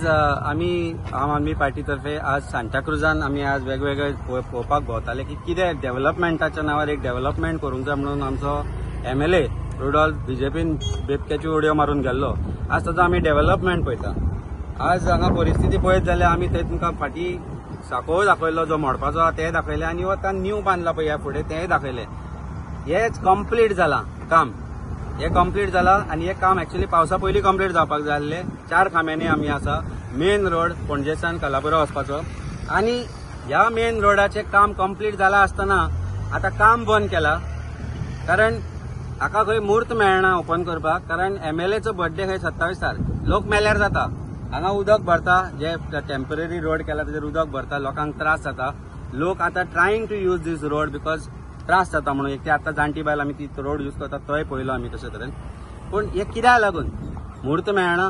आमी आम आदमी पार्टी तर्फे आज सांताक्रुजान आमी आज वेगवेगळे पळोवपाक भोंवताले की कितें डेव्हलपमेंटाच्या नांवार एक डेव्हलपमेंट करूंक जाय म्हणून आमचो एमएलए रुडॉल्फ बीजेपीन बेबक्याची उडयो मारून गेल्लो. आज ताचो आमी डेव्हलपमेंट पळयता. आज हांगा परिस्थिती पळयत जाल्यार आमी थंय तुमकां फाटीं साकोव दाखयलो, जो मोडपाचो आहा तें दाखयलें आनी आतां न्यू बांदला पळय ह्या फुडें तेंय दाखयलें. हेच कंप्लीट जालां काम, हें कंप्लीट जालां आनी हें काम एक्चुअली पावसा पयलीं कंप्लीट जावपाक जाय आसलें. चार खांब्यांनी आमी आसा मेन रोड पणजेच्यान कालापुरा वचपाचो आनी ह्या मेन रोडाचें काम कंप्लीट जालां आसतना आतां काम बंद केलां, कारण हाका खंय म्हूर्त मेळना ओपन करपाक, कारण एमएलएचो बर्थडे खंय 27 तारख. लोक मेल्यार जाता, हांगा उदक भरता, जे टेम्पररी रोड केला तेजेर उदक भरता, लोकांक त्रास जाता. लोक आतां trying to use this road because त्रास जाता म्हणून. एक ते आतां जाणटी बायल आमी ती रोड यूज करता तोय पळयलो आमी तशे तरेन. पूण हें कित्याक लागून म्हूर्त मेळना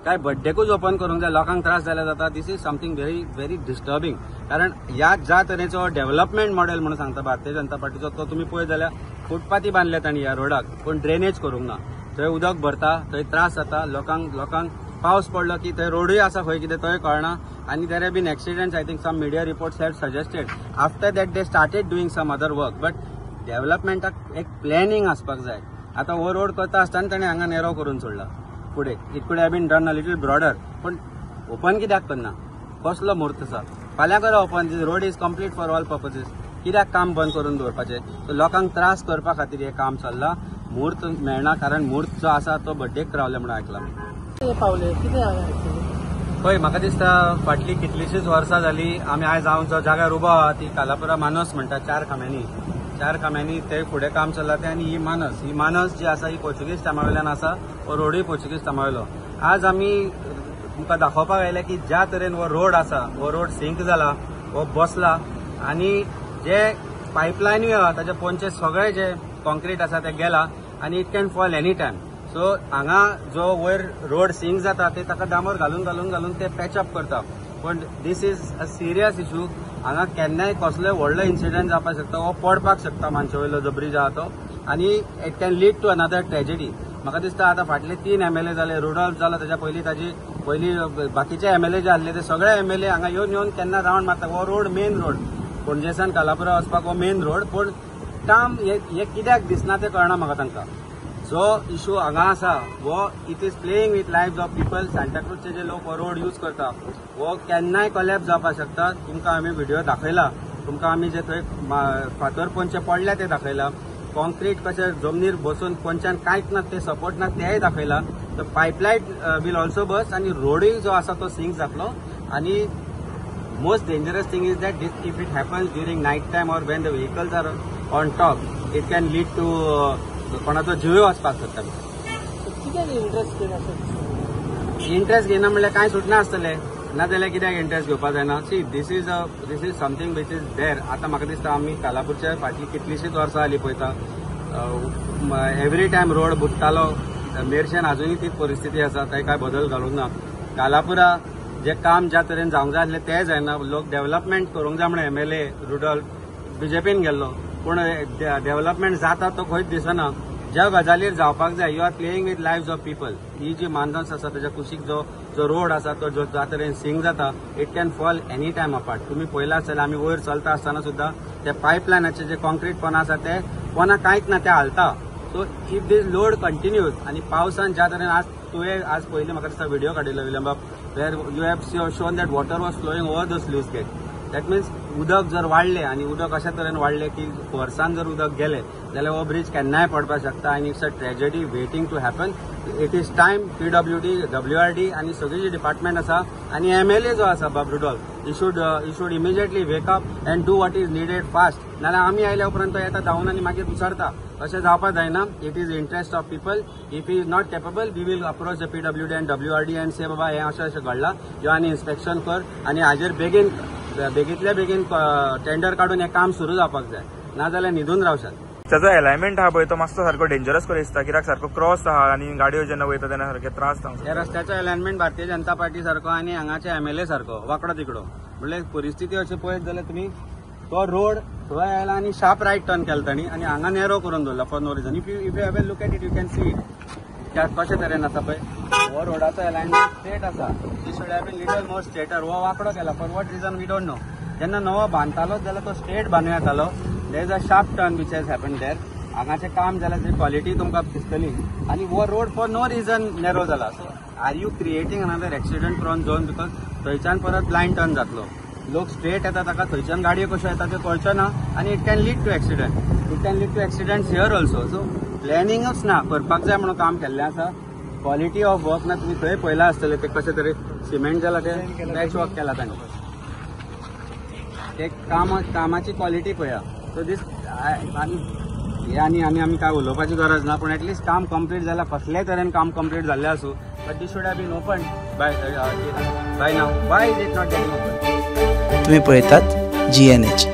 काय बड्डेकूच ओपन करूंक जाय, लोकांक त्रास जाल्यार जाता. This is something very very disturbing, कारण ह्या ज्या तरेचो डेव्हलपमेंट मॉडेल म्हणून सांगता भारतीय जनता पार्टीचो, तो तुमी पळयत जाल्यार फुटपाथी बांदल्या तांणी ह्या रोडाक, पूण ड्रेनेज करूंक ना. थंय उदक भरता, थंय त्रास जाता लोकांक. लोकांक पावस पडलो की थंय रोडूय आसा खंय कितें तोय कळना. आनी there have been accidents, I think some media reports have suggested after that they started doing some other work. But डेव्हलपमेंटाक एक प्लॅनिंग आसपाक जाय. आतां हो रोड करता आसतना ताणें हांगा नेरो करून सोडला फुडें. It could have been done a little broader, पूण ओपन कित्याक करना? कसलो म्हूर्त आसा? फाल्यां करा open, this road is complete for all purposes. कित्याक काम बंद करून दवरपाचें? सो लोकांक त्रास करपा खातीर हें काम चल्लां. म्हूर्त मेळना कारण म्हूर्त जो आसा तो बड्डेक रावले म्हणून आयकलां. पावले कितें जालें? पळय, म्हाका दिसता फाटलीं कितलींशींच वर्सां जालीं आमी आयज हांव जो जाग्यार उबो आहा ती कालापुरा मानस म्हणटा, चार खांब्यांनी, चार खांब्यांनी ते फुडें काम चल्लां तें. आनी ही मानस, ही मानस जी आसा ही पोर्चुगीज टायमा वयल्यान आसा, हो रोडूय पोर्चुगीज टायमा वयलो. आज आमी तुमकां दाखोवपाक आयले की ज्या तरेन हो रोड आसा, हो रोड सिंक जाला, हो बसला आनी जे पायपलायनूय आहा ताचे पोंचे सगळे जे कॉन्क्रीट आसा ते गेला आनी it can fall any time. So हांगा जो वयर रोड सिंक जाता ते ताका डांबर घालून घालून घालून ते पॅचअप करता. पूण this is a serious issue. हांगा केन्नाय कसलोय व्हडलो इन्सिडंट जावपाक शकता, हो पडपाक शकता मानशे वयलो जो ब्रीज आहा तो, आनी it can lead to another tragedy. म्हाका दिसता आतां फाटले 3 एमएलए जाले, रुडॉल्फ जालो, ताच्या पयलीं ताजी पयलीं बाकीचे एमएलए जे आसले ते सगळे एमएलए हांगा येवन येवन केन्ना रावंड मारता. हो रोड मेन रोड पणजेसान कालापुरा वचपाक हो मेन रोड, पूण काम हें कित्याक दिसना तें कळना म्हाका तांकां. जो इशू हांगा आसा हो it is playing with life of people. सांताक्रूजचे जे लोक हो रोड यूज करता हो केन्नाय कोलॅप्स जावपाक शकता. तुमकां आमी व्हिडिओ दाखयला, तुमकां आमी जे थंय फातर पोंचे पडल्या ते दाखयला, कॉन्क्रीट कशें जमनीर बसून पोंच्यान कांयच ना ते सपोर्ट ना तेय दाखयला. तर पायपलायन will also burst आनी रोडूय जो आसा तो सिंक जातलो. आनी most dangerous thing is that if it happens during night time or when the vehicles are on top, it can lead to कोणाचो जीव वचपाक शकता. कित्याक इंट्रस्ट घेना? इंट्रस्ट घेना म्हणल्यार कांय सुटना आसतलें, नाजाल्यार कित्याक इंट्रस्ट घेवपाक जायना? See, this is something which is there. आतां म्हाका दिसता आमी कालापूरच्या फाटलीं कितलींशींच वर्सां जालीं पळयता, एवरी टायम रोड बुडटालो. मेरशेन आजुनूय तीच परिस्थिती आसा, थंय कांय बदल घालूंक ना. कालापुरा जे काम ज्या तरेन जावंक जाय आसलें तें जायना. लोक डेव्हलपमेंट करूंक जाय म्हणून एमएलए रुडॉल्फ बीजेपीन गेल्लो, पूण डेव्हलपमेंट जाता तो खंयच दिसना. ज्या गजालीर जावपाक जाय, you are playing with lives of people. ही जी मानस आसा ताच्या कुशीक जो जो रोड आसा तो जो ज्या तरेन सिंक जाता, it can fall any time apart. तुमी पळयला आसतलें आमी वयर चलता आसतना सुद्दां ते पायपलायनाचे जे कॉन्क्रीट पोना आसा ते पोना कांयच ना, ते हालता. So if this load continues आनी पावसान ज्या तरेन आज तुवें आज पयलीं म्हाका दिसता व्हिडिओ काडिल्लो विलियम बाब, where you have shown that water was flowing over the sluice gate. That means उदक जर वाडलें आनी उदक अशा तरेन वाडलें की वर्सान जर उदक गेलें जाल्यार हो ब्रीज केन्नाय पडपाक शकता आनी it's a tragedy waiting to happen. It is time PWD, WRD आनी सगळी जी डिपार्टमेंट आसा आनी एमएलए जो आसा बाब Rudolf, he should immediately wake up and do what is needed fast. नाजाल्यार आमी आयल्या उपरांत तो येता धांवून आनी मागीर विसरता. अशें जावपाक जायना. It is interest of people. If he is not capable, we will approach the PWD and WRD and say बाबा हें अशें अशें घडलां, यो आनी इन्स्पेक्शन कर आनी हाजेर बेगीन बेगींतल्या बेगीन टेंडर काडून हें काम सुरू जावपाक जाय, नाजाल्यार न्हिदून रावशात. ताजो एलायनमेंट आहा पळय तो मातसो सारको डेंजरस कसो दिसता, कित्याक सारको क्रॉस आहा आनी गाडयो जेन्ना वयता तेन्ना सारके त्रास जाता. ह्या रस्त्याचो एलायनमेंट भारतीय जनता पार्टी सारको आनी हांगाचे एमएलए सारको वांकडो तिकडो. म्हणल्यार परिस्थिती अशी पळयत जाल्यार तुमी तो रोड थंय आयला आनी शार्प रायट टर्न केला तांणी आनी हांगा नेरो करून दवरला for no reason. If you have a look at it, you can see it कशे तरेन आसा पळय. हो रोडाचो एलायनमेंट स्ट्रेट आसा. This should have been little more straighter. हो वांकडो केला, for what reason we don't know. जेन्ना नवो बांदतालो जाल्यार तो स्ट्रेट बांदूं येतालो. There is a sharp turn which has happen there. हांगाचें काम जाल्यार ती क्वॉलिटी तुमकां दिसतली. आनी हो road for no reason narrow जाला. So are you creating another accident prone zone? Because थंयच्यान परत ब्लायंड टर्न जातलो, लोक स्ट्रेट येता, ताका थंयच्यान गाडयो कश्यो येता त्यो कळच्यो ना आनी it can lead to accident. It can lead to accidents here also. So प्लॅनिंगूच ना, करपाक जाय म्हणून काम केल्लें आसा. क्वॉलिटी ऑफ वर्क ना, तुमी थंय पळयलां आसतलें ते कशें तरेन सिमेंट जाला तें पॅच वर्क केलां तांणी. ते कामाची क्वॉलिटी पळया. सो दीस आनी हे आनी आमी आमी काय उलोवपाची गरज ना, पूण एटलिस्ट काम कंप्लीट जाल्यार कसलेय तरेन काम कंप्लीट जाल्लें आसूं, but this should have been open by now. Why is it not getting open? तुम्ही पळयतात GNH.